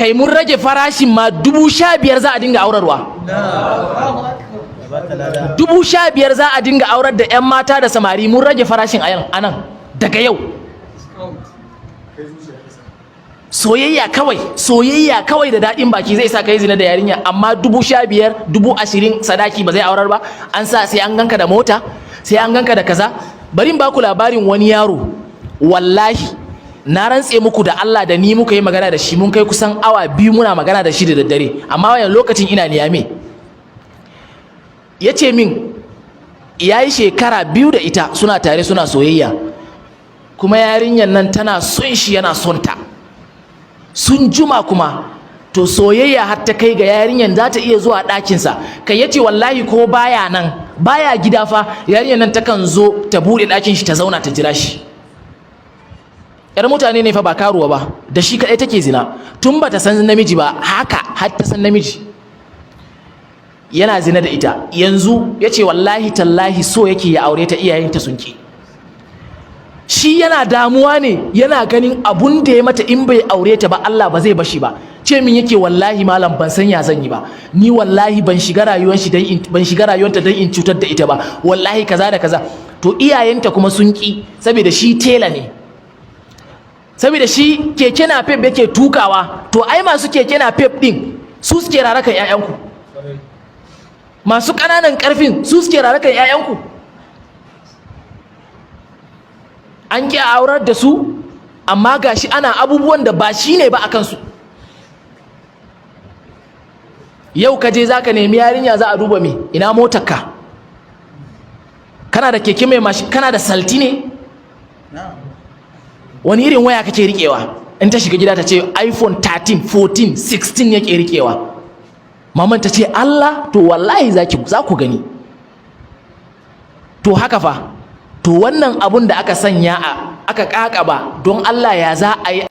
Kai, mun rage farashin ma, 15,000 za a dinga aurarwa. 15,000 za a dinga aurar da 'yan mata da samari. Mun rage farashin a anan daga yau. Soyayya kawai, soyayya kawai da daɗin baki zai sa ka yi zina da yarinya, amma 15,000, 20,000 sadaki ba zai aurar ba. An sa sai an ganka da mota, sai an ganka da kaza. Bari in baku labarin wani yaro. Wallahi, na rantse muku da Allah, da ni muka yi magana da shi, mun kai kusan awa 2 muna magana da shi da daddare, amma wayan lokacin ina Niyame. Ya ce min ya yi shekara 2 da ita suna tare, suna soyayya, kuma yarinyar nan tana son shi, yana son ta, sun juma kuma. To, soyayya har ta kai ga yarinyar za ta iya zuwa ɗakinsa. Kai, ya ce wallahi ko baya nan, baya gida fa, yarinyar nan takan zo ta buɗe ɗakin shi ta zauna ta jira shi. Yar mutane ne fa, ba karuwa ba. Da shi kaɗai take zina tun ba ta san namiji ba, haka har ta san namiji yana zina da ita. Yanzu ya ce wallahi tallahi so yake ya aure ta, iyayenta sun ki. Shi yana damuwa ne, yana ganin abun da ya mata, in bai aure ta ba Allah ba zai bashi ba. Ce min yake, "Wallahi malam, ban san ya zan yi ba. Ni wallahi ban shiga rayuwar shi dan in ban shiga rayuwarta dan in cutar da ita ba, wallahi kaza da kaza." To, iyayenta kuma sun ki saboda shi tela ne, saboda shi keke napep yake tukawa. To, ai masu keke napep din su suke rarakan ƴaƴanku, masu ƙananan ƙarfin su suke rarakan ƴaƴanku. An ƙi aurar da su, amma gashi ana abubuwan da ba shi ne ba a kansu. Yau ka je za ka nemi yarinya, za a duba me? Ina motarka? Kana da keke mai mashi? Kana da salti ne? Wani irin waya kake riƙewa? In ta shiga gida ta ce iPhone 13, 14, 16 yake riƙewa. Maman ta ce, "Allah, to wallahi za ku gani." To, haka fa. To, wannan abun da aka sanya a aka kakaba, don Allah ya za a yi?